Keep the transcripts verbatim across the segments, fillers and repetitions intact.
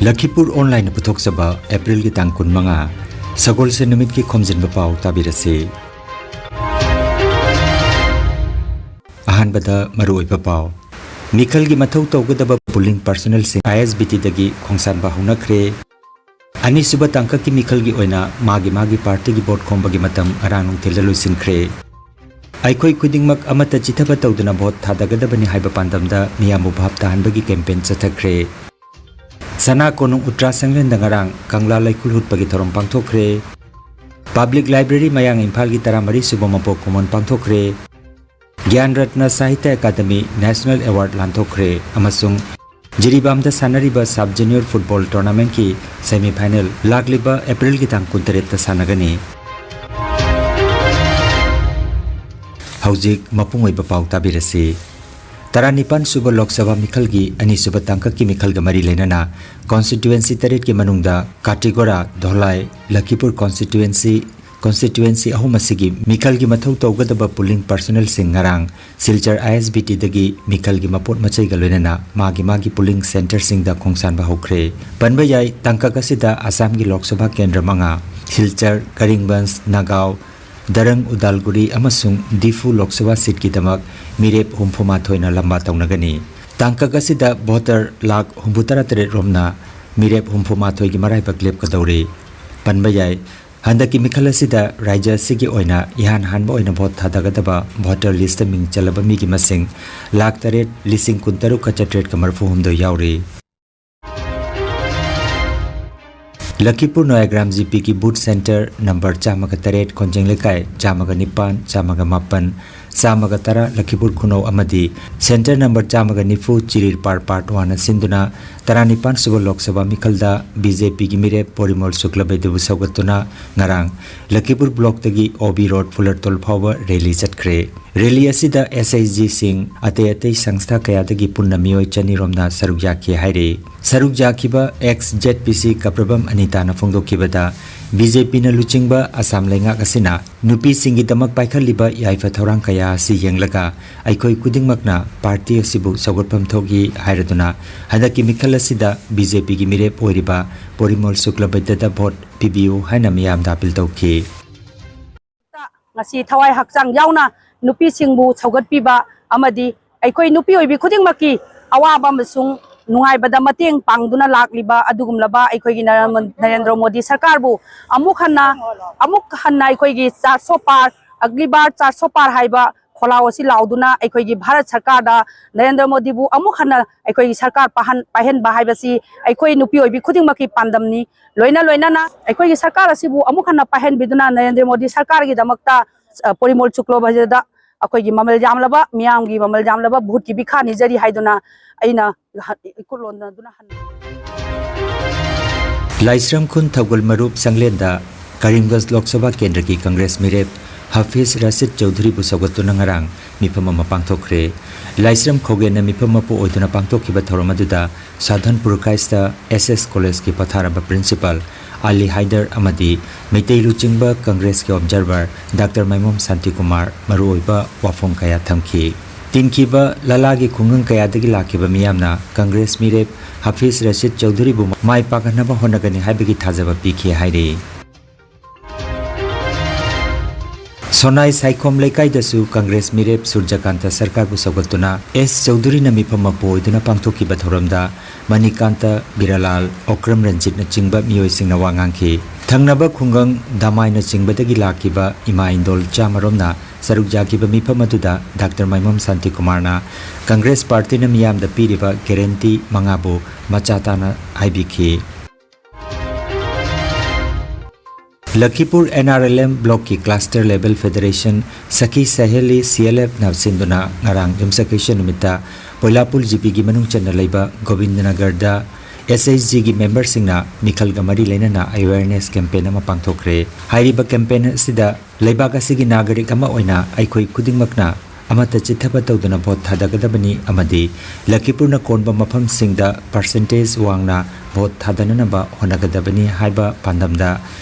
ꯂꯈꯤꯄꯨꯔ ꯑꯣꯟꯂꯥꯏꯟꯅ ꯄꯨꯊꯣꯛꯆꯕ ꯑꯦꯄ꯭ꯔꯤꯜꯒꯤ ꯇꯥꯡ ꯀꯨꯟꯃꯉꯥ, ꯁꯒꯣꯜꯁꯦꯟ ꯅꯨꯃꯤꯠꯀꯤ ꯈꯣꯝꯖꯤꯟꯕ ꯄꯥꯎ ꯇꯥꯕꯤꯔꯁꯤ꯫ ꯑꯍꯥꯟꯕꯗ ꯃꯔꯨꯑꯣꯏꯕ ꯄꯥꯎ꯫ ꯃꯤꯈꯜꯒꯤ ꯃꯊꯧ ꯇꯧꯒꯗꯕ ꯄꯣꯂꯤꯡ ꯄꯥꯔꯁꯣꯅꯦꯜꯁꯤꯡ ꯑꯥꯏ ꯑꯦꯁ ꯕꯤ ꯇꯤꯗꯒꯤ ꯈꯣꯡꯁꯥꯟꯕ ꯍꯧꯅꯈ꯭ꯔꯦ꯫ ꯑꯅꯤꯁꯨꯕ ꯇꯥꯡꯀꯛꯀꯤ ꯃꯤꯈꯜꯒꯤ ꯑꯣꯏꯅ ꯃꯥꯒꯤ ꯃꯥꯒꯤ ꯄꯥꯔꯇꯤꯒꯤ ꯚꯣꯠ ꯈꯣꯝꯕꯒꯤ ꯃꯇꯝ ꯉꯔꯥꯡ ꯅꯨꯡꯊꯤꯜꯗ ꯂꯣꯏꯁꯤꯟꯈ꯭ꯔꯦ꯫ ꯑꯩꯈꯣꯏ ꯈꯨꯗꯤꯡꯃꯛ ꯑꯃꯠꯇ ꯆꯤꯊꯕ ꯇꯧꯗꯅ ꯚꯣꯠ ꯊꯥꯗꯒꯗꯕꯅꯤ ꯍꯥꯏꯕ ꯄꯥꯟꯗꯝꯗ ꯃꯤꯌꯥꯝꯕꯨ ꯚꯥꯞ ꯇꯥꯍꯟꯕꯒꯤ ꯀꯦꯝꯄꯦꯟ ꯆꯠꯊꯈ꯭ꯔꯦ꯫ ꯁꯅꯥ ꯀꯣꯅꯨꯡ ꯎꯇ꯭ꯔꯥ ꯁꯪꯂꯦꯟꯗ ꯉꯔꯥꯡ ꯀꯪꯂꯥ ꯂꯩꯈꯨꯜ ꯍꯨꯠꯄꯒꯤ ꯊꯧꯔꯝ ꯄꯥꯡꯊꯣꯛꯈ꯭ꯔꯦ꯫ ꯄꯕ꯭ꯂꯤꯛ ꯂꯥꯏꯕ꯭ꯔꯦꯔꯤ ꯃꯌꯥꯡ ꯏꯝꯐꯥꯜꯒꯤ ꯇꯔꯥꯃꯔꯤ ꯁꯨꯕ ꯃꯄꯣꯛ ꯀꯨꯝꯑꯣꯟ ꯄꯥꯡꯊꯣꯛꯈ꯭ꯔꯦ꯫ ꯒ꯭ꯌꯥꯟ ꯔꯠꯅ ꯁꯥꯍꯤꯇ꯭ꯌ ꯑꯦꯀꯥꯗꯃꯤ ꯅꯦꯁꯅꯦꯜ ꯑꯦꯋꯥꯔꯗ ꯂꯥꯟꯊꯣꯛꯈ꯭ꯔꯦ ꯑꯃꯁꯨꯡ ꯖꯤꯔꯤꯕꯥꯝꯗ ꯁꯥꯟꯅꯔꯤꯕ ꯁꯕ ꯖꯨꯅꯤꯌꯔ ꯐꯨꯠꯕꯣꯜ ꯇꯣꯔꯅꯥꯃꯦꯟꯠꯀꯤ ꯁꯦꯃꯤꯐꯥꯏꯅꯦꯜ ꯂꯥꯛꯂꯤꯕ ꯑꯦꯄ꯭ꯔꯤꯜꯒꯤ ꯇꯥꯡ ꯀꯨꯟꯇꯔꯦꯠꯇ ꯁꯥꯟꯅꯒꯅꯤ꯫ ꯍꯧꯖꯤꯛ ꯃꯄꯨꯡ ꯑꯣꯏꯕ ꯄꯥꯎ ꯇꯥꯕꯤꯔꯁꯤ꯫ ꯇꯔꯥꯅꯤꯄꯥꯟ ꯁꯨꯕ ꯂꯣꯛ ꯁꯚꯥ ꯃꯤꯈꯜꯒꯤ ꯑꯅꯤꯁꯨꯕ ꯇꯥꯡꯀꯛꯀꯤ ꯃꯤꯈꯜꯒ ꯃꯔꯤ ꯂꯩꯅꯅ ꯀꯣꯟꯁꯇꯤꯇ꯭ꯌꯨꯑꯦꯟꯁꯤ ꯇꯔꯦꯠꯀꯤ ꯃꯅꯨꯡꯗ ꯀꯥꯇꯤꯒꯣꯔꯥ, ꯙꯣꯂꯥꯏ, ꯂꯈꯤꯄꯨꯔ ꯀꯣꯟꯁꯇꯤꯇ꯭ꯌꯨꯑꯦꯟꯁꯤ, ꯀꯣꯟꯁꯇꯤꯇ꯭ꯌꯨꯑꯦꯟꯁꯤ ꯑꯍꯨꯝ ꯑꯁꯤꯒꯤ ꯃꯤꯈꯜꯒꯤ ꯃꯊꯧ ꯇꯧꯒꯗꯕ ꯄꯣꯂꯤꯡ ꯄꯥꯔꯁꯣꯅꯦꯜꯁꯤꯡ ꯉꯔꯥꯡ ꯁꯤꯜꯆꯔ ꯑꯥꯏ ꯑꯦꯁ ꯕꯤ ꯇꯤꯗꯒꯤ ꯃꯤꯈꯜꯒꯤ ꯃꯄꯣꯠ ꯃꯆꯩꯒ ꯂꯣꯏꯅꯅ ꯃꯥꯒꯤ ꯃꯥꯒꯤ ꯄꯣꯂꯤꯡ ꯁꯦꯟꯇꯔꯁꯤꯡꯗ ꯈꯣꯡꯁꯥꯟꯕ ꯍꯧꯈ꯭ꯔꯦ꯫ ꯄꯟꯕ ꯌꯥꯏ, ꯇꯥꯡꯀꯛ ꯑꯁꯤꯗ ꯑꯁꯥꯝꯒꯤ ꯂꯣꯛ ꯁꯚꯥ ꯀꯦꯟꯗ꯭ꯔ ꯃꯉꯥ, ꯁꯤꯜꯆꯔ, ꯀꯔꯤꯡꯒꯟꯖ, ꯅꯥꯒꯥꯎ, ꯗꯔꯪ, ꯎꯗꯥꯜꯒꯨꯔꯤ ꯑꯃꯁꯨꯡ ꯗꯤꯐꯨ ꯂꯣꯛ ꯁꯚꯥ ꯁꯤꯠꯀꯤꯗꯃꯛ ꯃꯤꯔꯦꯞ ꯍꯨꯝꯐꯨ ꯃꯥꯊꯣꯏꯅ ꯂꯝꯕꯥ ꯇꯧꯅꯒꯅꯤ꯫ ꯇꯥꯡꯀꯛ ꯑꯁꯤꯗ ꯚꯣꯇꯔ ꯂꯥꯈ ꯍꯨꯝꯐꯨ ꯇꯔꯥ ꯇꯔꯦꯠ ꯔꯣꯝꯅ ꯃꯤꯔꯦꯞ ꯍꯨꯝꯐꯨ ꯃꯥꯊꯣꯏꯒꯤ ꯃꯔꯥꯏꯕꯛ ꯂꯦꯞꯀꯗꯧꯔꯤ꯫ ꯄꯟꯕ ꯌꯥꯏ, ꯍꯟꯗꯛꯀꯤ ꯃꯤꯈꯜ ꯑꯁꯤꯗ ꯔꯥꯖ꯭ꯌ ꯑꯁꯤꯒꯤ ꯑꯣꯏꯅ ꯏꯍꯥꯟ ꯍꯥꯟꯕ ꯑꯣꯏꯅ ꯚꯣꯠ ꯊꯥꯗꯒꯗꯕ ꯚꯣꯇꯔ ꯂꯤꯁ꯭ꯠꯇ ꯃꯤꯡ ꯆꯜꯂꯕ ꯃꯤꯒꯤ ꯃꯁꯤꯡ ꯂꯥꯈ ꯇꯔꯦꯠ ꯂꯤꯁꯤꯡ ꯀꯨꯟꯇꯔꯨꯛꯀ ꯆꯥꯇ꯭ꯔꯦꯠꯀ ꯃꯔꯤꯐꯨ ꯍꯨꯝꯗꯣꯏ ꯌꯥꯎꯔꯤ꯫ ꯂꯈꯤꯄꯨꯔ ꯅꯣꯌꯥꯒ꯭ꯔꯥꯝ ꯖꯤ ꯄꯤꯒꯤ ꯕꯨꯊ ꯁꯦꯟꯇꯔ ꯅꯝꯕꯔ ꯆꯥꯝꯃꯒ ꯇꯔꯦꯠ, ꯈꯣꯟꯖꯦꯡ ꯂꯩꯀꯥꯏ ꯆꯥꯝꯃꯒ ꯅꯤꯄꯥꯟ, ꯆꯥꯝꯃꯒ ꯃꯥꯄꯟ, ꯆꯥꯝꯃꯒ ꯇꯔꯥ, ꯂꯈꯤꯄꯨꯔ ꯈꯨꯅꯧ ꯑꯃꯗꯤ ꯁꯦꯟꯇꯔ ꯅꯝꯕꯔ ꯆꯥꯝꯃꯒ ꯅꯤꯐꯨ, ꯆꯤꯔꯤꯔ ꯄꯥꯔ ꯄꯥꯔꯠ ꯋꯥꯟꯅ ꯁꯤꯟꯗꯨꯅ ꯇꯔꯥꯅꯤꯄꯥꯟ ꯁꯨꯕ ꯂꯣꯛ ꯁꯚꯥ ꯃꯤꯈꯜꯗ ꯕꯤ ꯖꯦ ꯄꯤꯒꯤ ꯃꯤꯔꯦꯞ ꯄꯣꯔꯤꯃꯣꯜ ꯁꯨꯀ꯭ꯂꯕꯩꯗꯨꯕꯨ ꯁꯧꯒꯠꯇꯨꯅ ꯉꯔꯥꯡ ꯂꯈꯤꯄꯨꯔ ꯕ꯭ꯂꯣꯛꯇꯒꯤ ꯑꯣ ꯕꯤ ꯔꯣꯗ ꯐꯨꯂꯔꯇꯣꯜ ꯐꯥꯎꯕ ꯔꯦꯂꯤ ꯆꯠꯈ꯭ꯔꯦ꯫ ꯔꯦꯂꯤ ꯑꯁꯤꯗ ꯑꯦꯁ ꯑꯩꯆ ꯖꯤꯁꯤꯡ, ꯑꯇꯩ ꯑꯇꯩ ꯁꯪꯁꯊꯥ ꯀꯌꯥꯗꯒꯤ ꯄꯨꯟꯅ ꯃꯤꯑꯣꯏ ꯆꯅꯤ ꯔꯣꯝꯅ ꯁꯔꯨꯛ ꯌꯥꯈꯤ ꯍꯥꯏꯔꯤ꯫ ꯁꯔꯨꯛ ꯌꯥꯈꯤꯕ ꯑꯦꯛꯁ ꯖꯦꯗ ꯄꯤ ꯁꯤ ꯀꯄ꯭ꯔꯕꯝ ꯑꯅꯤꯇꯥꯅ ꯐꯣꯡꯗꯣꯛꯈꯤꯕꯗ, ꯕꯤ ꯖꯦ ꯄꯤꯅ ꯂꯨꯆꯤꯡꯕ ꯑꯁꯥꯝ ꯂꯩꯉꯥꯛ ꯑꯁꯤꯅ ꯅꯨꯄꯤꯁꯤꯡꯒꯤꯗꯃꯛ ꯄꯥꯏꯈꯠꯂꯤꯕ ꯌꯥꯏꯐ ꯊꯧꯔꯥꯡ ꯀꯌꯥ ꯑꯁꯤ ꯌꯦꯡꯂꯒ ꯑꯩꯈꯣꯏ ꯈꯨꯗꯤꯡꯃꯛꯅ ꯄꯥꯔꯇꯤ ꯑꯁꯤꯕꯨ ꯆꯥꯎꯈꯠꯐꯝ ꯊꯣꯛꯏ ꯍꯥꯏꯔꯗꯨꯅ ꯍꯟꯗꯛꯀꯤ ꯃꯤꯈꯜ ꯑꯁꯤꯗ ꯕꯤ ꯖꯦ ꯄꯤꯒꯤ ꯃꯤꯔꯦꯞ ꯑꯣꯏꯔꯤꯕ ꯄꯣꯔꯤꯃꯣꯜ ꯁꯨꯀ꯭ꯂꯕꯩꯗ꯭ꯌꯗ ꯚꯣꯠ ꯄꯤꯕꯤꯌꯨ ꯍꯥꯏꯅ ꯃꯤꯌꯥꯝꯗ ꯑꯄꯤꯜ ꯇꯧꯈꯤ꯫ ꯉꯁꯤ ꯊꯋꯥꯏ ꯍꯛꯆꯥꯡ ꯌꯥꯎꯅ ꯅꯨꯄꯤꯁꯤꯡꯕꯨ ꯁꯧꯒꯠꯄꯤꯕ ꯑꯃꯗꯤ ꯑꯩꯈꯣꯏ ꯅꯨꯄꯤ ꯑꯣꯏꯕꯤ ꯈꯨꯗꯤꯡꯃꯛꯀꯤ ꯑꯋꯥꯕ ꯑꯃꯁꯨꯡ ꯅꯨꯡꯉꯥꯏꯕꯗ ꯃꯇꯦꯡ ꯄꯥꯡꯗꯨꯅ ꯂꯥꯛꯂꯤꯕ ꯑꯗꯨꯒꯨꯝꯂꯕ ꯑꯩꯈꯣꯏꯒꯤ ꯅꯔꯦꯟ-, ꯅꯔꯦꯟꯗ꯭ꯔ ꯃꯣꯗꯤ ꯁꯔꯀꯥꯔꯕꯨ ꯑꯃꯨꯛ ꯍꯟꯅ, ꯑꯃꯨꯛ ꯍꯟꯅ ꯑꯩꯈꯣꯏꯒꯤ ꯆꯥꯔꯁꯣ ꯄꯥꯔ, ꯑꯒꯂꯤ ꯕꯥꯔ ꯆꯥꯔꯁꯣ ꯄꯥꯔ ꯍꯥꯏꯕ ꯈꯣꯜꯂꯥꯎ ꯑꯁꯤ ꯂꯥꯎꯗꯨꯅ ꯑꯩꯈꯣꯏꯒꯤ ꯚꯥꯔꯠ ꯁꯔꯀꯥꯔꯗ ꯅꯔꯦꯟꯗ꯭ꯔ ꯃꯣꯗꯤꯕꯨ ꯑꯃꯨꯛ ꯍꯟꯅ ꯑꯩꯈꯣꯏꯒꯤ ꯁꯔꯀꯥꯔ ꯄꯥꯍꯟ-, ꯄꯥꯏꯍꯟꯕ ꯍꯥꯏꯕꯁꯤ ꯑꯩꯈꯣꯏ ꯅꯨꯄꯤ ꯑꯣꯏꯕꯤ ꯈꯨꯗꯤꯡꯃꯛꯀꯤ ꯄꯥꯟꯗꯝꯅꯤ꯫ ꯂꯣꯏꯅ ꯂꯣꯏꯅꯅ ꯑꯩꯈꯣꯏꯒꯤ ꯁꯔꯀꯥꯔ ꯑꯁꯤꯕꯨ ꯑꯃꯨꯛ ꯍꯟꯅ ꯄꯥꯏꯍꯟꯕꯤꯗꯨꯅ ꯅꯔꯦꯟꯗ꯭ꯔ ꯃꯣꯗꯤ ꯁꯔꯀꯥꯔꯒꯤꯗꯃꯛꯇ, ꯑ, ꯄꯣꯔꯤꯃꯣꯜ ꯁꯨꯀ꯭ꯂꯕꯩꯗ꯭ꯌꯗ ꯑꯩꯈꯣꯏꯒꯤ ꯃꯃꯜ ꯌꯥꯝꯂꯕ, ꯃꯤꯌꯥꯝꯒꯤ ꯃꯃꯜ ꯌꯥꯝꯂꯕ ꯚꯣꯠꯀꯤ ꯚꯤꯈꯥ ꯅꯤꯖꯔꯤ ꯍꯥꯏꯗꯨꯅ ꯑꯩꯅ ꯍ-, ꯏꯈꯨꯠ ꯂꯣꯟꯅꯗꯨꯅ ꯍꯟ- ꯂꯥꯏꯁ꯭ꯔꯝ ꯈꯨꯟ ꯊꯧꯒꯜ ꯃꯔꯨꯞ ꯁꯪꯂꯦꯟꯗ ꯀꯔꯤꯝꯒꯟꯖ ꯂꯣꯛ ꯁꯚꯥ ꯀꯦꯟꯗ꯭ꯔꯒꯤ ꯀꯪꯒ꯭ꯔꯦꯁ ꯃꯤꯔꯦꯞ ꯍꯐꯤꯖ ꯔꯁꯤꯗ ꯆꯧꯙꯨꯔꯤꯕꯨ ꯁꯧꯒꯠꯇꯨꯅ ꯉꯔꯥꯡ ꯃꯤꯐꯝ ꯑꯃ ꯄꯥꯡꯊꯣꯛꯈ꯭ꯔꯦ꯫ ꯂꯥꯏꯁ꯭ꯔꯝ ꯈꯧꯒꯦꯟꯅ ꯃꯤꯐꯝ ꯃꯄꯨ ꯑꯣꯏꯗꯨꯅ ꯄꯥꯡꯊꯣꯛꯈꯤꯕ ꯊꯧꯔꯝ ꯑꯗꯨꯗ ꯁꯥꯙꯟꯄꯨꯔ ꯀꯥꯏꯁꯇ ꯑꯦꯁ ꯑꯦꯁ ꯀꯣꯂꯦꯖꯀꯤ ꯄꯣꯊꯥꯔꯕ ꯄ꯭ꯔꯤꯟꯁꯤꯄꯥꯜ ꯑꯂꯤ ꯍꯥꯏꯗꯔ ꯑꯃꯗꯤ ꯃꯩꯇꯩ ꯂꯨꯆꯤꯡꯕ ꯀꯪꯒ꯭ꯔꯦꯁꯀꯤ ꯑꯣꯕꯖꯥꯔꯚꯔ ꯗꯥꯛꯇꯔ ꯃꯥꯏꯃꯣꯝ ꯁꯥꯟꯇꯤꯀꯨꯃꯥꯔ ꯃꯔꯨꯑꯣꯏꯕ ꯋꯥꯐꯝ ꯀꯌꯥ ꯊꯝꯈꯤ꯫ ꯇꯤꯟꯈꯤꯕ ꯂꯥꯂꯥꯒꯤ ꯈꯨꯡꯒꯪ ꯀꯌꯥꯗꯒꯤ ꯂꯥꯛꯈꯤꯕ ꯃꯤꯌꯥꯝꯅ ꯀꯪꯒ꯭ꯔꯦꯁ ꯃꯤꯔꯦꯞ ꯍꯐꯤꯖ ꯔꯁꯤꯗ ꯆꯧꯙꯨꯔꯤꯕꯨ ꯃꯥꯏ ꯄꯥꯛꯍꯟꯅꯕ ꯍꯣꯠꯅꯒꯅꯤ ꯍꯥꯏꯕꯒꯤ ꯊꯥꯖꯕ ꯄꯤꯈꯤ ꯍꯥꯏꯔꯤ꯫ ꯁꯣꯅꯥꯏ ꯁꯥꯏꯈꯣꯝ ꯂꯩꯀꯥꯏꯗꯁꯨ ꯀꯪꯒ꯭ꯔꯦꯁ ꯃꯤꯔꯦꯞ ꯁꯨꯔꯖꯀꯥꯟꯇ ꯁꯔꯀꯥꯔꯕꯨ ꯁꯧꯒꯠꯇꯨꯅ ꯑꯦꯁ ꯆꯧꯙꯨꯔꯤꯅ ꯃꯤꯐꯝ ꯃꯄꯨ ꯑꯣꯏꯗꯨꯅ ꯄꯥꯡꯊꯣꯛꯈꯤꯕ ꯊꯧꯔꯝꯗ ꯃꯅꯤꯀꯥꯟꯇ, ꯕꯤꯔꯥꯂꯥꯜ, ꯑꯣꯀ꯭ꯔꯝ ꯔꯟꯖꯤꯠꯅꯆꯤꯡꯕ ꯃꯤꯑꯣꯏꯁꯤꯡꯅ ꯋꯥ ꯉꯥꯡꯈꯤ꯫ ꯊꯪꯅꯕ ꯈꯨꯡꯒꯪ ꯗꯥꯃꯥꯏꯅꯆꯤꯡꯕꯗꯒꯤ ꯂꯥꯛꯈꯤꯕ ꯏꯃꯥ ꯏꯟꯗꯣꯜ ꯆꯥꯃꯔꯣꯝꯅ ꯁꯔꯨꯛ ꯌꯥꯈꯤꯕ ꯃꯤꯐꯝ ꯑꯗꯨꯗ ꯗꯥꯛꯇꯔ ꯃꯥꯏꯃꯣꯝ ꯁꯥꯟꯇꯤꯀꯨꯃꯥꯔꯅ ꯀꯪꯒ꯭ꯔꯦꯁ ꯄꯥꯔꯇꯤꯅ ꯃꯤꯌꯥꯝꯗ ꯄꯤꯔꯤꯕ ꯒꯦꯔꯦꯟꯇꯤ ꯃꯉꯥꯕꯨ ꯃꯆꯥ ꯇꯥꯅ ꯍꯥꯏꯕꯤꯈꯤ꯫ Lakhipur N R L M ꯕ꯭ꯂꯣꯛꯀꯤ cluster level federation Sakhi Saheli C L ꯑꯦꯐꯅ ꯁꯤꯟꯗꯨꯅ ꯉꯔꯥꯡ ꯌꯨꯝꯁꯀꯩꯁ ꯅꯨꯃꯤꯠꯇ ꯄꯣꯏꯂꯥꯄꯨꯜ ꯖꯤ ꯄꯤꯒꯤ ꯃꯅꯨꯡ ꯆꯟꯅ ꯂꯩꯕ ꯒꯣꯕꯤꯟꯗꯅꯒꯔꯗ ꯑꯦꯁ ꯑꯩꯆ ꯖꯤꯒꯤ ꯃꯦꯝꯕꯔꯁꯤꯡꯅ ꯃꯤꯈꯜꯒ ꯃꯔꯤ ꯂꯩꯅꯅ ꯑꯦꯋꯦꯔꯅꯦꯁ ꯀꯦꯝꯄꯦꯟ ꯑꯃ ꯄꯥꯡꯊꯣꯛꯈ꯭ꯔꯦ꯫ ꯍꯥꯏꯔꯤꯕ ꯀꯦꯝꯄꯦꯟ ꯑꯁꯤꯗ ꯂꯩꯕꯥꯛ ꯑꯁꯤꯒꯤ ꯅꯥꯒꯔꯤꯛ ꯑꯃ ꯑꯣꯏꯅ ꯑꯩꯈꯣꯏ ꯈꯨꯗꯤꯡꯃꯛꯅ ꯑꯃꯠꯇ ꯆꯤꯠꯊꯕ ꯇꯧꯗꯅ ꯚꯣꯠ ꯊꯥꯗꯒꯗꯕꯅꯤ ꯑꯃꯗꯤ ꯂꯈꯤꯄꯨꯔꯅ ꯀꯣꯟꯕ ꯃꯐꯝꯁꯤꯡꯗ percentage ꯋꯥꯡꯅ ꯚꯣꯠ ꯊꯥꯗꯅꯅꯕ ꯍꯣꯠꯅꯒꯗꯕꯅꯤ ꯍꯥꯏꯕ ꯄꯥꯟꯗꯝꯗ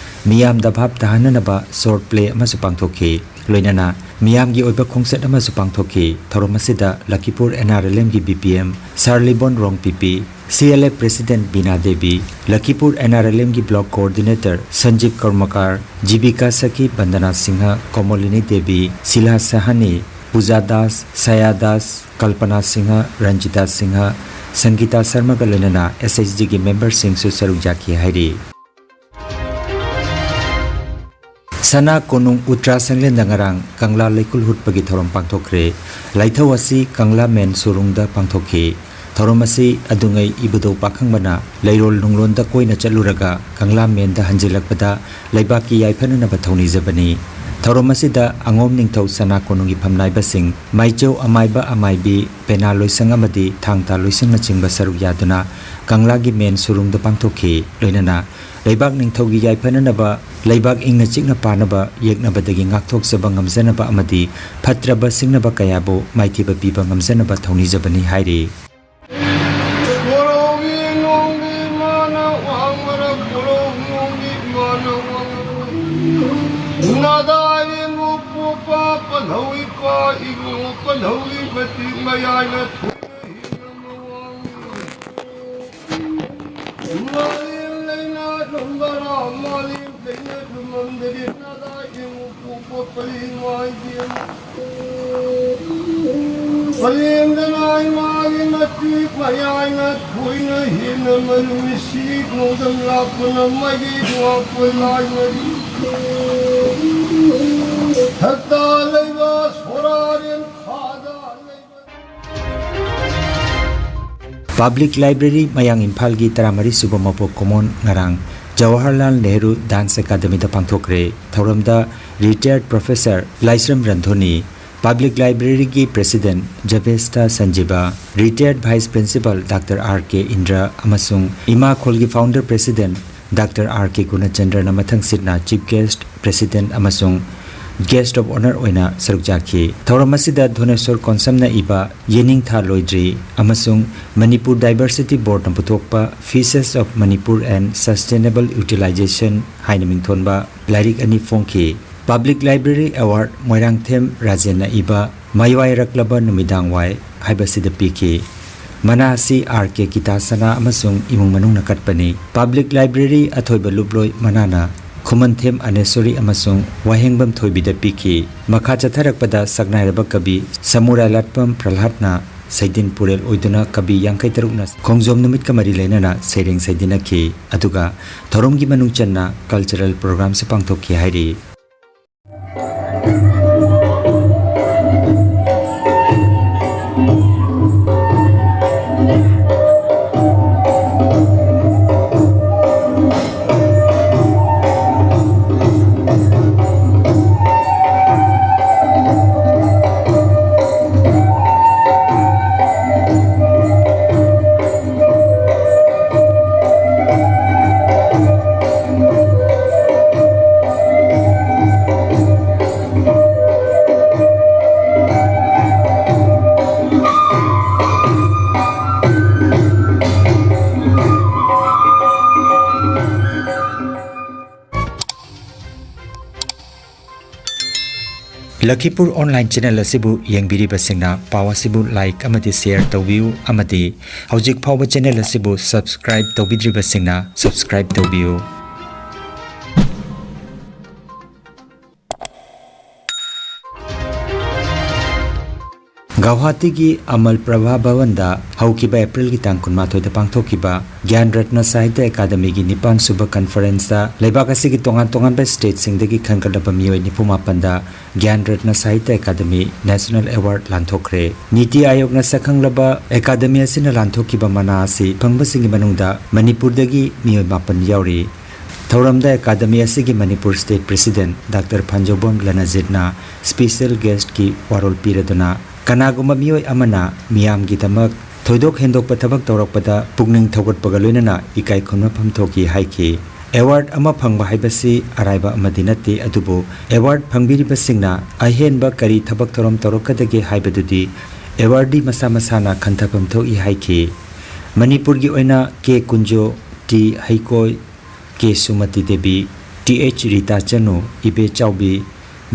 ꯃꯤꯌꯥꯝꯗ ꯚꯥꯞ ꯇꯥꯍꯟꯅꯅꯕ short play ꯑꯃꯁꯨ ꯄꯥꯡꯊꯣꯛꯈꯤ꯫ ꯂꯣꯏꯅꯅ ꯃꯤꯌꯥꯝꯒꯤ ꯑꯣꯏꯕ ꯈꯣꯡꯆꯠ ꯑꯃꯁꯨ ꯄꯥꯡꯊꯣꯛꯈꯤ꯫ ꯊꯧꯔꯝ ꯑꯁꯤꯗ ꯂꯈꯤꯄꯨꯔ N R L Mꯒꯤ B P M ꯁꯥꯔ ꯂꯤꯕꯣꯟ ꯔꯣꯡꯄꯤꯄꯤ, C L F President ꯕꯤꯅꯥ Devi, ꯂꯈꯤꯄꯨꯔ N R L Mꯒꯤ Block Coordinator ꯁꯟꯖꯤꯕ ꯀꯔꯃꯀꯥꯔ, ꯖꯤꯕꯤꯀꯥ ꯁꯈꯤ, ꯕꯟꯗꯅꯥ ꯁꯤꯡꯍ, ꯀꯣꯃꯣꯂꯤꯅꯤ ꯗꯦꯕꯤ, ꯁꯤꯂꯥ ꯁꯍꯥꯅꯤ, ꯄꯨꯖꯥ ꯗꯥꯁ, ꯁꯌꯥ ꯗꯥꯁ, ꯀꯜꯄꯅꯥ ꯁꯤꯡꯍ, ꯔꯟꯖꯤꯇꯥ ꯁꯤꯡꯍ, ꯁꯪꯒꯤꯇꯥ ꯁꯔꯃꯒ ꯂꯣꯏꯅꯅ S H Gꯒꯤ memberꯁꯤꯡꯁꯨ ꯁꯔꯨꯛ ꯌꯥꯈꯤ ꯍꯥꯏꯔꯤ꯫ ꯁꯅꯥ ꯀꯣꯅꯨꯡ ꯎꯇ꯭ꯔꯥ ꯁꯪꯂꯦꯟꯗ ꯉꯔꯥꯡ ꯀꯪꯂꯥ ꯂꯩꯀꯨꯜ ꯍꯨꯠꯄꯒꯤ ꯊꯧꯔꯝ ꯄꯥꯡꯊꯣꯛꯈ꯭ꯔꯦ꯫ ꯂꯥꯏꯊꯧ ꯑꯁꯤ ꯀꯪꯂꯥ main ꯁꯣꯔꯨꯡꯗ ꯄꯥꯡꯊꯣꯛꯈꯤ꯫ ꯊꯧꯔꯝ ꯑꯁꯤ ꯑꯗꯨꯉꯩ ꯏꯕꯨꯙꯧ ꯄꯥꯈꯪꯕꯅ ꯂꯩꯔꯣꯜ ꯅꯨꯡꯂꯣꯟꯗ ꯀꯣꯏꯅ ꯆꯠꯂꯨꯔꯒ ꯀꯪꯂꯥ ꯃꯦꯟꯗ ꯍꯟꯖꯤꯜꯂꯛꯄꯗ ꯂꯩꯕꯥꯛꯀꯤ ꯌꯥꯏꯐꯅꯅꯕ ꯊꯧꯅꯤꯖꯕꯅꯤ꯫ ꯊꯧꯔꯝ ꯑꯁꯤꯗ ꯑꯉꯣꯝ ꯅꯤꯡꯊꯧ ꯁꯅꯥ ꯀꯣꯅꯨꯡꯒꯤ ꯐꯝꯅꯥꯏꯕꯁꯤꯡ ꯃꯥꯏꯆꯧ ꯑꯃꯥꯏꯕ ꯑꯃꯥꯏꯕꯤ, ꯄꯦꯅꯥ ꯂꯣꯏꯁꯪ ꯑꯃꯗꯤ ꯊꯥꯡ ꯇꯥ ꯂꯣꯏꯁꯪꯅꯆꯤꯡꯕ ꯁꯔꯨꯛ ꯌꯥꯗꯨꯅ ꯀꯪꯂꯥꯒꯤ ꯃꯦꯟ ꯁꯣꯔꯨꯡꯗ ꯄꯥꯡꯊꯣꯛꯈꯤ꯫ ꯂꯣꯏꯅꯅ ꯂꯩꯕꯥꯛ ꯅꯤꯡꯊꯧꯒꯤ ꯌꯥꯏꯐꯅꯅꯕ ꯂꯩꯕꯥꯛ ꯏꯪꯅ ꯆꯤꯛꯅ ꯄꯥꯅꯕ ꯌꯦꯛꯅꯕꯗꯒꯤ ꯉꯥꯛꯊꯣꯛꯆꯕ ꯉꯝꯖꯅꯕ ꯑꯃꯗꯤ ꯐꯠꯇ꯭ꯔꯕ ꯁꯤꯡꯅꯕ ꯀꯌꯥꯕꯨ ꯃꯥꯏꯊꯤꯕ ꯄꯤꯕ ꯉꯝꯖꯅꯕ ꯊꯧꯅꯤꯖꯕꯅꯤ ꯍꯥꯏꯔꯤ꯫ ꯀꯣꯔꯧꯒꯤ ꯅꯣꯡꯒꯤ ꯃꯥꯅ ꯋꯥꯡꯃꯔꯛ, ꯀꯣꯔꯧ ꯅꯣꯡꯒꯤ ꯃꯥꯅ ꯋꯥꯡꯃꯔꯛ꯫ ꯅꯥꯗꯥ ꯏꯕꯨꯡꯉꯣ ꯄꯣꯛꯄ ꯄꯜꯍꯧ ꯏꯄꯥ ꯏꯕꯨꯡꯉꯣ ꯄꯜꯍꯧꯒꯤ ꯃꯇꯤꯛ ꯃꯌꯥꯏꯅ ꯊꯣꯏꯅ ꯍꯦꯟꯅ ꯃꯋꯥꯡ꯫ ꯃꯥꯂꯦꯝ ꯂꯩꯅꯥ ꯂꯨꯝꯕꯔꯥ, ꯃꯥꯂꯦꯝ ꯂꯩꯅꯥ ꯂꯨꯝꯃꯝꯗꯒꯤ ꯅꯥꯗꯥ ꯏꯕꯨꯡꯉꯣ ꯄꯣꯛꯄ ꯄꯜꯂꯤ ꯃꯥꯏꯕꯤ꯫ ꯄꯂꯦꯝꯗꯅ ꯏꯃꯥꯒꯤ ꯃꯇꯤꯛ ꯃꯌꯥꯏꯅ ꯊꯣꯏꯅ ꯍꯦꯟꯅ ꯃꯅꯨꯡꯁꯤ ꯅꯣꯡꯗꯝ ꯂꯥꯛꯄꯅ ꯃꯥꯏꯒꯤ ꯉꯥꯛꯄ ꯂꯥꯏꯅꯔꯤ꯫ ꯊꯛꯇ ꯂꯩꯕ ꯁꯣꯔꯥꯔꯦꯟ ꯈꯥꯗ ꯂꯩꯕ꯫ Public Library ꯃꯌꯥꯡ ꯏꯝꯐꯥꯜꯒꯤ ꯇꯔꯥꯃꯔꯤ ꯁꯨꯕ ꯃꯄꯣꯛ ꯀꯨꯝꯑꯣꯟ ꯉꯔꯥꯡ ꯖꯋꯥꯍꯔꯂꯥꯜ ꯅꯦꯍꯔꯨ Dance Academyꯗ ꯄꯥꯡꯊꯣꯛꯈ꯭ꯔꯦ꯫ ꯊꯧꯔꯝꯗ retired professor ꯂꯥꯏꯁ꯭ꯔꯝ Randhoni, Public Libraryꯒꯤ President ꯖꯕꯦꯁꯇꯥ ꯁꯟꯖꯤꯕ, retired Vice Principal Doctor R K ꯏꯟꯗ꯭ꯔ ꯑꯃꯁꯨꯡ ꯏꯃꯥ ꯈꯣꯜꯒꯤ Founder President Doctor R K ꯒꯨꯅꯆꯟꯗ꯭ꯔꯅ ꯃꯊꯪꯁꯤꯠꯅ Chief Guest, President ꯑꯃꯁꯨꯡ Guest of Honour ꯑꯣꯏꯅ ꯁꯔꯨꯛ ꯌꯥꯈꯤ꯫ ꯊꯧꯔꯝ ꯑꯁꯤꯗ ꯙꯨꯅꯦꯁꯣꯔ ꯀꯣꯟꯁꯝꯅ ꯏꯕ ꯌꯦꯅꯤꯡꯊꯥ ꯂꯣꯏꯗ꯭ꯔꯤ ꯑꯃꯁꯨꯡ ꯃꯅꯤꯄꯨꯔ Diversity Boardꯅ ꯄꯨꯊꯣꯛꯄ Fishes of Manipur and Sustainable Utilization ꯍꯥꯏꯅ ꯃꯤꯡꯊꯣꯟꯕ ꯂꯥꯏꯔꯤꯛ ꯑꯅꯤ ꯐꯣꯡꯈꯤ꯫ Public Library Award ꯃꯣꯏꯔꯥꯡꯊꯦꯝ ꯔꯥꯖꯦꯟꯅ ꯏꯕ ꯃꯥꯏꯋꯥꯏꯔꯛꯂꯕ ꯅꯨꯃꯤꯗꯥꯡ ꯋꯥꯏ ꯍꯥꯏꯕꯁꯤꯗ ꯄꯤꯈꯤ꯫ ꯃꯅꯥ ꯑꯁꯤ ꯑꯥꯔ ꯀꯦ ꯀꯤꯇꯥꯁꯅꯥ ꯑꯃꯁꯨꯡ ꯏꯃꯨꯡ ꯃꯅꯨꯡꯅ ꯀꯠꯄꯅꯤ꯫ Public Library ꯑꯊꯣꯏꯕ ꯂꯨꯞꯂꯣꯏ ꯃꯅꯥꯅ ꯈꯨꯃꯟꯊꯦꯝ ꯑꯅꯦꯁꯣꯔꯤ ꯑꯃꯁꯨꯡ ꯋꯥꯍꯦꯡꯕꯝ ꯊꯣꯏꯕꯤꯗ ꯄꯤꯈꯤ꯫ ꯃꯈꯥ ꯆꯠꯊꯔꯛꯄꯗ ꯁꯛꯅꯥꯏꯔꯕ ꯀꯕꯤ ꯁꯃꯨꯔꯥꯏꯂꯥꯠꯄꯝ ꯄ꯭ꯔꯍ꯭ꯂꯥꯗꯅ ꯁꯩꯗꯤꯟ ꯄꯨꯔꯦꯜ ꯑꯣꯏꯗꯨꯅ ꯀꯕꯤ ꯌꯥꯡꯈꯩ ꯇꯔꯨꯛꯅ ꯈꯣꯡꯖꯣꯝ ꯅꯨꯃꯤꯠꯀ ꯃꯔꯤ ꯂꯩꯅꯅ ꯁꯩꯔꯦꯡ ꯁꯩꯗꯤꯟꯅꯈꯤ꯫ ꯑꯗꯨꯒ ꯊꯧꯔꯝꯒꯤ ꯃꯅꯨꯡ ꯆꯟꯅ cultural programꯁꯨ ꯄꯥꯡꯊꯣꯛꯈꯤ ꯍꯥꯏꯔꯤ꯫ ꯂꯈꯤꯄꯨꯔ online channel ꯑꯁꯤꯕꯨ ꯌꯦꯡꯕꯤꯔꯤꯕꯁꯤꯡꯅ ꯄꯥꯎ ꯑꯁꯤꯕꯨ like ꯑꯃꯗꯤ share ꯇꯧꯕꯤꯌꯨ, ꯑꯃꯗꯤ ꯍꯧꯖꯤꯛ ꯐꯥꯎꯕ channel ꯑꯁꯤꯕꯨ subscribe ꯇꯧꯕꯤꯗ꯭ꯔꯤꯕꯁꯤꯡꯅ subscribe ꯇꯧꯕꯤꯌꯨ꯫ ꯒꯧꯍꯥꯇꯤꯒꯤ ꯑꯃꯜ ꯄ꯭ꯔꯚꯥ ꯚꯕꯟꯗ ꯍꯧꯈꯤꯕ ꯑꯦꯄ꯭ꯔꯤꯜꯒꯤ ꯇꯥꯡ ꯀꯨꯟꯃꯥꯊꯣꯏꯗ ꯄꯥꯡꯊꯣꯛꯈꯤꯕ ꯒ꯭ꯌꯥꯟ ꯔꯠꯅ ꯁꯥꯍꯤꯇ꯭ꯌ ꯑꯦꯀꯥꯗꯃꯤꯒꯤ ꯅꯤꯄꯥꯟ ꯁꯨꯕ conferenceꯇ ꯂꯩꯕꯥꯛ ꯑꯁꯤꯒꯤ ꯇꯣꯉꯥꯟ ꯇꯣꯉꯥꯟꯕ stateꯁꯤꯡꯗꯒꯤ ꯈꯟꯒꯠꯂꯕ ꯃꯤꯑꯣꯏ ꯅꯤꯐꯨ ꯃꯥꯄꯟꯗ ꯒ꯭ꯌꯥꯟ ꯔꯠꯅ ꯁꯥꯍꯤꯇ꯭ꯌ ꯑꯦꯀꯥꯗꯃꯤ National Award ꯂꯥꯟꯊꯣꯛꯈ꯭ꯔꯦ꯫ ꯅꯤꯇꯤ ꯑꯥꯌꯣꯒꯅ ꯁꯛꯈꯪꯂꯕ ꯑꯦꯀꯥꯗꯃꯤ ꯑꯁꯤꯅ ꯂꯥꯟꯊꯣꯛꯈꯤꯕ ꯃꯅꯥ ꯑꯁꯤ ꯐꯪꯕꯁꯤꯡꯒꯤ ꯃꯅꯨꯡꯗ ꯃꯅꯤꯄꯨꯔꯗꯒꯤ ꯃꯤꯑꯣꯏ ꯃꯥꯄꯟ ꯌꯥꯎꯔꯤ꯫ ꯊꯧꯔꯝꯗ ꯑꯦꯀꯥꯗꯃꯤ ꯑꯁꯤꯒꯤ Manipur state president doctor Phanjoubam ꯂꯅꯖꯤꯠꯅ special guestꯀꯤ ꯋꯥꯔꯣꯜ ꯄꯤꯔꯗꯨꯅ, ꯀꯅꯥꯒꯨꯝꯕ ꯃꯤꯑꯣꯏ ꯑꯃꯅ ꯃꯤꯌꯥꯝꯒꯤꯗꯃꯛ ꯊꯣꯏꯗꯣꯛ ꯍꯦꯟꯗꯣꯛꯄ ꯊꯕꯛ ꯇꯧꯔꯛꯄꯗ ꯄꯨꯛꯅꯤꯡ ꯊꯧꯒꯠꯄꯒ ꯂꯣꯏꯅꯅ ꯏꯀꯥꯏ ꯈꯨꯝꯅꯐꯝ ꯊꯣꯛꯈꯤ ꯍꯥꯏꯈꯤ꯫ ꯑꯦꯋꯥꯔꯗ ꯑꯃ ꯐꯪꯕ ꯍꯥꯏꯕꯁꯤ ꯑꯔꯥꯏꯕ ꯑꯃꯗꯤ ꯅꯠꯇꯦ, ꯑꯗꯨꯕꯨ ꯑꯦꯋꯥꯔꯗ ꯐꯪꯕꯤꯔꯤꯕꯁꯤꯡꯅ ꯑꯍꯦꯟꯕ ꯀꯔꯤ ꯊꯕꯛ ꯊꯧꯔꯝ ꯇꯧꯔꯛꯀꯗꯒꯦ ꯍꯥꯏꯕꯗꯨꯗꯤ ꯑꯦꯋꯥꯔꯗꯤ ꯃꯁꯥ ꯃꯁꯥꯅ ꯈꯟꯊꯐꯝ ꯊꯣꯛꯏ ꯍꯥꯏꯈꯤ꯫ ꯃꯅꯤꯄꯨꯔꯒꯤ ꯑꯣꯏꯅ K Kunjo, T Heikoi, K Sumati Devi, T H Rita Chanu, Ibe Chaobi,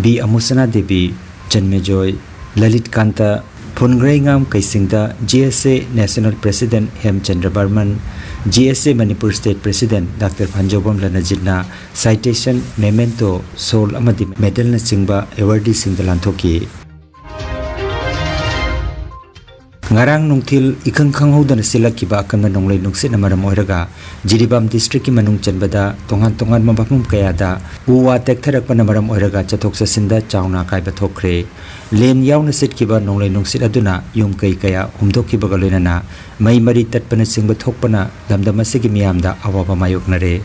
B Amusana Devi, Janmejoy, Lalit Kanta, Phungreingam ꯀꯩꯁꯤꯡꯗ, G S A national president Hemchandra Barman, G S A Manipur state president doctor Phanjoubam ꯔꯅꯖꯤꯠꯅ ꯁꯥꯏꯇꯦꯁꯟ, ꯃꯦꯃꯦꯟꯇꯣ, ꯁꯣꯜ ꯑꯃꯗꯤ ꯃꯦꯗꯜꯅꯆꯤꯡꯕ ꯑꯦꯋꯥꯔꯗꯤꯁꯤꯡꯗ ꯂꯥꯟꯊꯣꯛꯈꯤ꯫ ꯉꯔꯥꯡ ꯅꯨꯡꯊꯤꯜ ꯏꯈꯪ ꯈꯪꯍꯧꯗꯅ ꯁꯤꯜꯂꯛꯈꯤꯕ ꯑꯀꯟꯕ ꯅꯣꯡꯂꯩ ꯅꯨꯡꯁꯤꯠꯅ ꯃꯔꯝ ꯑꯣꯏꯔꯒ ꯖꯤꯔꯤꯕꯥꯝ ꯗꯤꯁꯇ꯭ꯔꯤꯛꯀꯤ ꯃꯅꯨꯡ ꯆꯟꯕꯗ ꯇꯣꯉꯥꯟ ꯇꯣꯉꯥꯟꯕ ꯃꯐꯝ ꯀꯌꯥꯗ ꯎ ꯋꯥ ꯇꯦꯛꯊꯔꯛꯄꯅ ꯃꯔꯝ ꯑꯣꯏꯔꯒ ꯆꯠꯊꯣꯛ ꯆꯠꯁꯤꯟꯗ ꯆꯥꯎꯅ ꯑꯀꯥꯏꯕ ꯊꯣꯛꯈ꯭ꯔꯦ꯫ ꯂꯦꯟ ꯌꯥꯎꯅ ꯁꯤꯠꯈꯤꯕ ꯅꯣꯡꯂꯩ ꯅꯨꯡꯁꯤꯠ ꯑꯗꯨꯅ ꯌꯨꯝ ꯀꯩ ꯀꯌꯥ ꯍꯨꯝꯗꯣꯛꯈꯤꯕꯒ ꯂꯣꯏꯅꯅ ꯃꯩ ꯃꯔꯤ ꯇꯠꯄꯅꯆꯤꯡꯕ ꯊꯣꯛꯄꯅ ꯂꯝꯗꯝ ꯑꯁꯤꯒꯤ ꯃꯤꯌꯥꯝꯗ ꯑꯋꯥꯕ ꯃꯥꯌꯣꯛꯅꯔꯦ꯫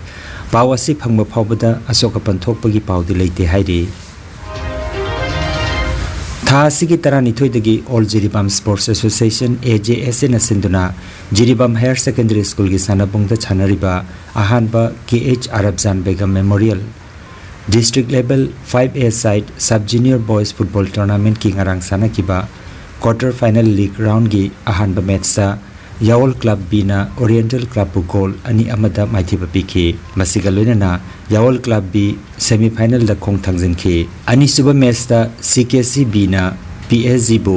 ꯄꯥꯎ ꯑꯁꯤ ꯐꯪꯕ ꯐꯥꯎꯕꯗ ꯑꯁꯣꯛ ꯑꯄꯟ ꯊꯣꯛꯄꯒꯤ ꯄꯥꯎꯗꯤ ꯂꯩꯇꯦ ꯍꯥꯏꯔꯤ꯫ ꯊꯥ ꯑꯁꯤꯒꯤ ꯇꯔꯥꯅꯤꯊꯣꯏꯗꯒꯤ All Jiribam Sports Association, A J S A ꯅ ꯁꯤꯟꯗꯨꯅ ꯖꯤꯔꯤꯕꯥꯝ ꯍꯥꯌꯔ ꯁꯦꯀꯦꯟꯗꯔꯤ ꯁ꯭ꯀꯨꯜꯒꯤ ꯁꯥꯟꯅꯕꯨꯡꯗ ꯁꯥꯟꯅꯔꯤꯕ ꯑꯍꯥꯟꯕ K H Arbajan Begum memorial district level five a side sub junior boys football ꯇꯣꯔꯅꯥꯃꯦꯟꯠꯀꯤ ꯉꯔꯥꯡ ꯁꯥꯟꯅꯈꯤꯕ ꯀ꯭ꯋꯥꯔꯇꯔ ꯐꯥꯏꯅꯦꯜ ꯂꯤꯒ ꯔꯥꯎꯟꯒꯤ ꯑꯍꯥꯟꯕ ꯃꯦꯠꯆꯇ ꯌꯥꯋꯜ ꯀ꯭ꯂꯕ ꯕꯤꯅ ꯑꯣꯔꯤꯌꯦꯟꯇꯦꯜ ꯀ꯭ꯂꯕꯄꯨ ꯒꯣꯜ ꯑꯅꯤ ꯑꯃꯗ ꯃꯥꯏꯊꯤꯕ ꯄꯤꯈꯤ꯫ ꯃꯁꯤꯒ ꯂꯣꯏꯅꯅ ꯌꯥꯋꯜ ꯀ꯭ꯂꯕ ꯕꯤ ꯁꯦꯃꯤꯐꯥꯏꯅꯦꯜꯗ ꯈꯣꯡ ꯊꯥꯡꯖꯤꯟꯈꯤ꯫ ꯑꯅꯤꯁꯨꯕ ꯃꯦꯠꯆꯇ ꯁꯤ K C ꯕꯤꯅ P S ꯖꯤꯕꯨ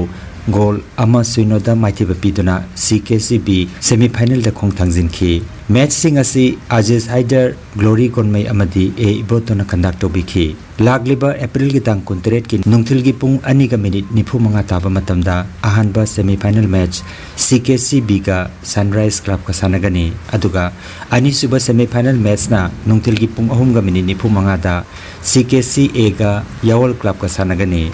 goal ꯑꯃ ꯁꯤꯅꯣꯗ ꯃꯥꯏꯊꯤꯕ ꯄꯤꯗꯨꯅ ꯁꯤ ꯀꯦ ꯁꯤ ꯕꯤ ꯁꯦꯃꯤꯐꯥꯏꯅꯦꯜꯗ ꯈꯣꯡ ꯊꯥꯡꯖꯤꯟꯈꯤ꯫ ꯃꯦꯠꯆꯁꯤꯡ ꯑꯁꯤ ꯑꯖꯤꯖ ꯍꯥꯏꯗꯔ, ꯒ꯭ꯂꯣꯔꯤ ꯒꯣꯟꯃꯩ ꯑꯃꯗꯤ ꯑꯦ ꯏꯕꯣꯇꯣꯅ ꯀꯟꯗꯛ ꯇꯧꯕꯤꯈꯤ꯫ ꯂꯥꯛꯂꯤꯕ ꯑꯦꯄ꯭ꯔꯤꯜꯒꯤ ꯇꯥꯡ ꯀꯨꯟꯇꯔꯦꯠꯀꯤ ꯅꯨꯡꯊꯤꯜꯒꯤ ꯄꯨꯡ ꯑꯅꯤꯒ ꯃꯤꯅꯤꯠ ꯅꯤꯐꯨ ꯃꯉꯥ ꯇꯥꯕ ꯃꯇꯝꯗ ꯑꯍꯥꯟꯕ ꯁꯦꯃꯤꯐꯥꯏꯅꯦꯜ ꯃꯦꯠꯆ ꯁꯤ ꯀꯦ ꯁꯤ ꯕꯤꯒ ꯁꯟꯔꯥꯏꯖ ꯀ꯭ꯂꯕꯀ ꯁꯥꯟꯅꯒꯅꯤ꯫ ꯑꯗꯨꯒ ꯑꯅꯤꯁꯨꯕ ꯁꯦꯃꯤꯐꯥꯏꯅꯦꯜ ꯃꯦꯠꯆꯅ ꯅꯨꯡꯊꯤꯜꯒꯤ ꯄꯨꯡ ꯑꯍꯨꯝꯒ ꯃꯤꯅꯤꯠ ꯅꯤꯐꯨ ꯃꯉꯥꯗ ꯁꯤ ꯀꯦ ꯁꯤ ꯑꯦꯒ ꯌꯥꯋꯜ ꯀ꯭ꯂꯕꯀ ꯁꯥꯟꯅꯒꯅꯤ꯫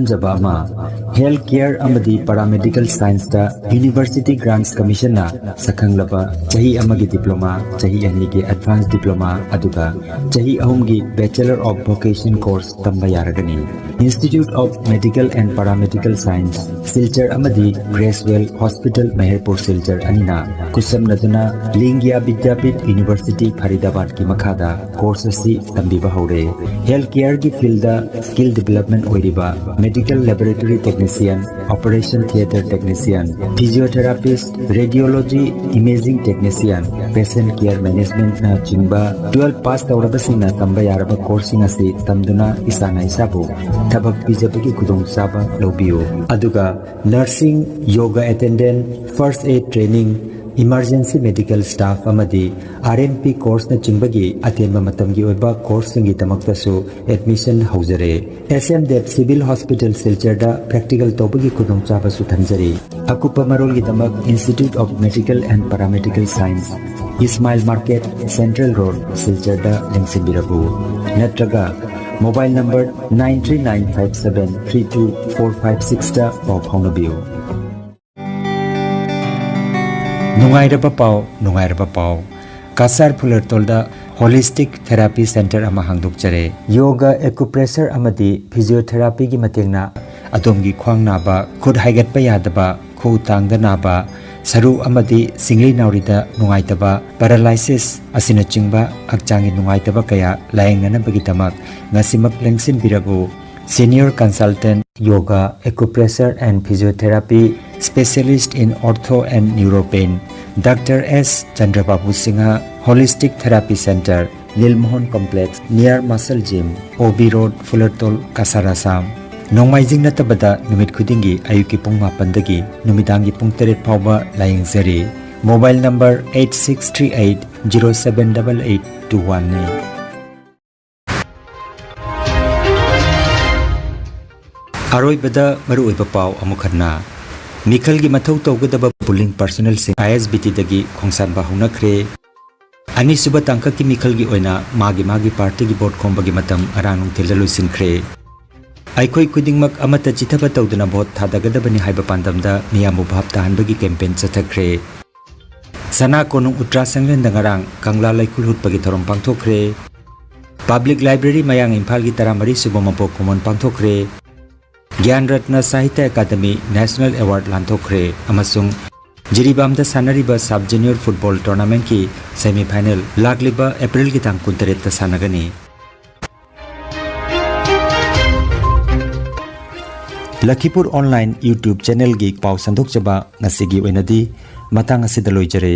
ꯈꯪꯖꯕ ꯑꯃ, ꯍꯦꯜꯊ ꯀꯦꯌꯔ ꯑꯃꯗꯤ ꯄꯥꯔꯥꯃꯦꯗꯤꯀꯦꯜ ꯁꯥꯏꯟꯁꯇ ꯌꯨꯅꯤꯚꯔꯁꯤꯇꯤ ꯒ꯭ꯔꯥꯟꯠꯁ ꯀꯃꯤꯁꯟꯅ ꯁꯛꯈꯪꯂꯕ ꯆꯍꯤ ꯑꯃꯒꯤ ꯗꯤꯄ꯭ꯂꯣꯃꯥ, ꯆꯍꯤ ꯑꯅꯤꯒꯤ ꯑꯦꯗꯚꯥꯟꯁ ꯗꯤꯄ꯭ꯂꯣꯃꯥ, ꯑꯗꯨꯒ ꯆꯍꯤ ꯑꯍꯨꯝꯒꯤ Bachelor of Vocation course ꯇꯝꯕ ꯌꯥꯔꯒꯅꯤ꯫ Institute of Medical and Paramedical Science, Silchar ꯑꯃꯗꯤ ꯒ꯭ꯔꯦꯁꯋꯦꯜ ꯍꯣꯁꯄꯤꯇꯥꯜ, ꯃꯦꯍꯔꯄꯨꯔ, ꯁꯤꯜꯆꯔ ꯑꯅꯤꯅ ꯈꯨꯠꯁꯝꯅꯗꯨꯅ ꯂꯤꯡꯒ꯭ꯌꯥ ꯕꯤꯗ꯭ꯌꯥꯄꯤꯊ ꯌꯨꯅꯤꯚꯔꯁꯤꯇꯤ ꯐꯔꯤꯗꯥꯕꯥꯗꯀꯤ ꯃꯈꯥꯗ ꯀꯣꯔꯁ ꯑꯁꯤ ꯇꯝꯕꯤꯕ ꯍꯧꯔꯦ꯫ ꯍꯦꯜꯊ ꯀꯦꯌꯔꯒꯤ ꯐꯤꯜꯗ ꯁ꯭ꯀꯤꯜ ꯗꯤꯕꯦꯂꯞꯃꯦꯟ ꯑꯣꯏꯔꯤꯕ medical laboratory technician, operation theatre technician, physiotherapist, radiology, imaging technician, patient care ꯃꯦꯅꯦꯖꯃꯦꯟꯠꯅꯆꯤꯡꯕ ꯇꯨꯋꯦꯜꯐ ꯄꯥꯁ ꯇꯧꯔꯕꯁꯤꯡꯅ ꯇꯝꯕ ꯌꯥꯔꯕ ꯀꯣꯔꯁꯁꯤꯡ ꯑꯁꯤ ꯇꯝꯗꯨꯅ ꯏꯁꯥꯅ ꯏꯁꯥꯕꯨ ꯊꯕꯛ ꯄꯤꯖꯕꯒꯤ ꯈꯨꯗꯣꯡꯆꯥꯕ ꯂꯧꯕꯤꯌꯨ꯫ ꯑꯗꯨꯒ nursing, yoga attendant, first aid training, emergency medical staff ꯑꯃꯗꯤ ꯑꯥꯔ ꯑꯦꯝ ꯄꯤ ꯀꯣꯔꯁꯅꯆꯤꯡꯕꯒꯤ ꯑꯇꯦꯟꯕ ꯃꯇꯝꯒꯤ ꯑꯣꯏꯕ ꯀꯣꯔꯁꯁꯤꯡꯒꯤꯗꯃꯛꯇꯁꯨ ꯑꯦꯗꯃꯤꯁꯟ ꯍꯧꯖꯔꯦ꯫ S M Dev civil hospital, ꯁꯤꯜꯆꯔꯗ ꯄ꯭ꯔꯦꯛꯇꯤꯀꯦꯜ ꯇꯧꯕꯒꯤ ꯈꯨꯗꯣꯡꯆꯥꯕꯁꯨ ꯊꯝꯖꯔꯤ꯫ ꯑꯀꯨꯞꯄ ꯃꯔꯣꯜꯒꯤꯗꯃꯛ Institute of Medical and Paramedical Science, Ismail market, central road, ꯁꯤꯜꯆꯔꯗ ꯂꯦꯡꯁꯤꯟꯕꯤꯔꯛꯎ꯫ ꯅꯠꯇ꯭ꯔꯒ mobile number nine three nine five seven three two four five sixꯇ ꯄꯥꯎ ꯐꯥꯎꯅꯕꯤꯌꯨ꯫ ꯅꯨꯡꯉꯥꯏꯔꯕ ꯄꯥꯎ, ꯅꯨꯡꯉꯥꯏꯔꯕ ꯄꯥꯎ꯫ ꯀꯁꯥꯔ ꯐꯨꯂꯔꯇꯣꯜꯗ ꯍꯣꯂꯤꯁꯇꯤꯛ ꯊꯦꯔꯥꯄꯤ ꯁꯦꯟꯇꯔ ꯑꯃ ꯍꯥꯡꯗꯣꯛꯆꯔꯦ꯫ ꯌꯣꯒ, ꯑꯦꯀꯨꯄ꯭ꯔꯦꯁꯔ ꯑꯃꯗꯤ ꯐꯤꯖꯤꯌꯣꯊꯦꯔꯥꯄꯤꯒꯤ ꯃꯇꯦꯡꯅ ꯑꯗꯣꯝꯒꯤ ꯈ꯭ꯋꯥꯡ ꯅꯥꯕ, ꯈꯨꯠ ꯍꯥꯏꯒꯠꯄ ꯌꯥꯗꯕ, ꯈꯨꯎ ꯇꯥꯡꯗ ꯅꯥꯕ, ꯁꯔꯨ ꯑꯃꯗꯤ ꯁꯤꯡꯂꯤ ꯅꯥꯎꯔꯤꯗ ꯅꯨꯡꯉꯥꯏꯇꯕ, ꯄꯦꯔꯥꯂꯥꯏꯁꯤꯁ ꯑꯁꯤꯅꯆꯤꯡꯕ ꯍꯛꯆꯥꯡꯒꯤ ꯅꯨꯡꯉꯥꯏꯇꯕ ꯀꯌꯥ ꯂꯥꯌꯦꯡꯅꯅꯕꯒꯤꯗꯃꯛ ꯉꯁꯤꯃꯛ ꯂꯦꯡꯁꯤꯟꯕꯤꯔꯛꯎ꯫ Senior Consultant Yoga, Acupressure and Physiotherapy, Specialist in Ortho and Neuropain, Doctor S Chandrababu Singha, Holistic Therapy Center, Nilmohan Complex, near Muscle Gym, O B Road, Fulertol, Kasar, Assam. ꯅꯣꯡꯃꯥꯏꯖꯤꯡ ꯅꯠꯇꯕꯗ ꯅꯨꯃꯤꯠ ꯈꯨꯗꯤꯡꯒꯤ ꯑꯌꯨꯛꯀꯤ ꯄꯨꯡ ꯃꯥꯄꯟꯗꯒꯤ ꯅꯨꯃꯤꯗꯥꯡꯒꯤ ꯄꯨꯡ ꯇꯔꯦꯠ ꯐꯥꯎꯕ ꯂꯥꯌꯦꯡꯖꯔꯤ꯫ Mobile number eight six three eight zero seven eight eight two oneꯅꯤ꯫ ꯑꯔꯣꯏꯕꯗ ꯃꯔꯨꯑꯣꯏꯕ ꯄꯥꯎ ꯑꯃꯨꯛ ꯍꯟꯅ꯫ ꯃꯤꯈꯜꯒꯤ ꯃꯊꯧ ꯇꯧꯒꯗꯕ ꯄꯨꯂꯤꯡ ꯄꯥꯔꯁꯣꯅꯦꯜꯁꯤꯡ ꯑꯥꯏ ꯑꯦꯁ ꯕꯤ ꯇꯤꯗꯒꯤ ꯈꯣꯡꯁꯥꯟꯕ ꯍꯧꯅꯈ꯭ꯔꯦ꯫ ꯑꯅꯤꯁꯨꯕ ꯇꯥꯡꯀꯛꯀꯤ ꯃꯤꯈꯜꯒꯤ ꯑꯣꯏꯅ ꯃꯥꯒꯤ ꯃꯥꯒꯤ ꯄꯥꯔꯇꯤꯒꯤ ꯚꯣꯠ ꯈꯣꯝꯕꯒꯤ ꯃꯇꯝ ꯉꯔꯥꯡ ꯅꯨꯡꯊꯤꯜꯗ ꯂꯣꯏꯁꯤꯟꯈ꯭ꯔꯦ꯫ ꯑꯩꯈꯣꯏ ꯈꯨꯗꯤꯡꯃꯛ ꯑꯃꯠꯇ ꯆꯤꯊꯕ ꯇꯧꯗꯅ ꯚꯣꯠ ꯊꯥꯗꯒꯗꯕꯅꯤ ꯍꯥꯏꯕ ꯄꯥꯟꯗꯝꯗ ꯃꯤꯌꯥꯝꯕꯨ ꯚꯥꯞ ꯇꯥꯍꯟꯕꯒꯤ ꯀꯦꯝꯄꯦꯟ ꯆꯠꯊꯈ꯭ꯔꯦ꯫ ꯁꯅꯥ ꯀꯣꯅꯨꯡ ꯎꯇ꯭ꯔꯥ ꯁꯪꯂꯦꯟꯗ ꯉꯔꯥꯡ ꯀꯪꯂꯥ ꯂꯩꯀꯣꯜ ꯍꯨꯠꯄꯒꯤ ꯊꯧꯔꯝ ꯄꯥꯡꯊꯣꯛꯈ꯭ꯔꯦ꯫ ꯄꯕ꯭ꯂꯤꯛ ꯂꯥꯏꯕ꯭ꯔꯦꯔꯤ ꯃꯌꯥꯡ ꯏꯝꯐꯥꯜꯒꯤ ꯇꯔꯥꯃꯔꯤ ꯁꯨꯕ ꯃꯄꯣꯛ ꯀꯨꯝꯑꯣꯟ ꯄꯥꯡꯊꯣꯛꯈ꯭ꯔꯦ꯫ ꯒ꯭ꯌꯥꯟ ꯔꯠꯅ ꯁꯥꯍꯤꯇ꯭ꯌ ꯑꯦꯀꯥꯗꯃꯤ ꯅꯦꯁꯅꯦꯜ ꯑꯦꯋꯥꯔꯗ ꯂꯥꯟꯊꯣꯛꯈ꯭ꯔꯦ ꯑꯃꯁꯨꯡ ꯖꯤꯔꯤꯕꯥꯝꯗ ꯁꯥꯟꯅꯔꯤꯕ ꯁꯕ ꯖꯨꯅꯤꯌꯔ ꯐꯨꯠꯕꯣꯜ ꯇꯣꯔꯅꯥꯃꯦꯟꯠꯀꯤ ꯁꯦꯃꯤꯐꯥꯏꯅꯦꯜ ꯂꯥꯛꯂꯤꯕ ꯑꯦꯄ꯭ꯔꯤꯜꯒꯤ ꯇꯥꯡ ꯀꯨꯟꯇꯔꯦꯠꯇ ꯁꯥꯟꯅꯒꯅꯤ꯫ ꯂꯈꯤꯄꯨꯔ ꯑꯣꯟꯂꯥꯏꯟ YouTube ꯆꯦꯅꯦꯜꯒꯤ ꯄꯥꯎ ꯁꯟꯗꯣꯛꯆꯕ ꯉꯁꯤꯒꯤ ꯑꯣꯏꯅꯗꯤ ꯃꯇꯥꯡ ꯑꯁꯤꯗ ꯂꯣꯏꯖꯔꯦ꯫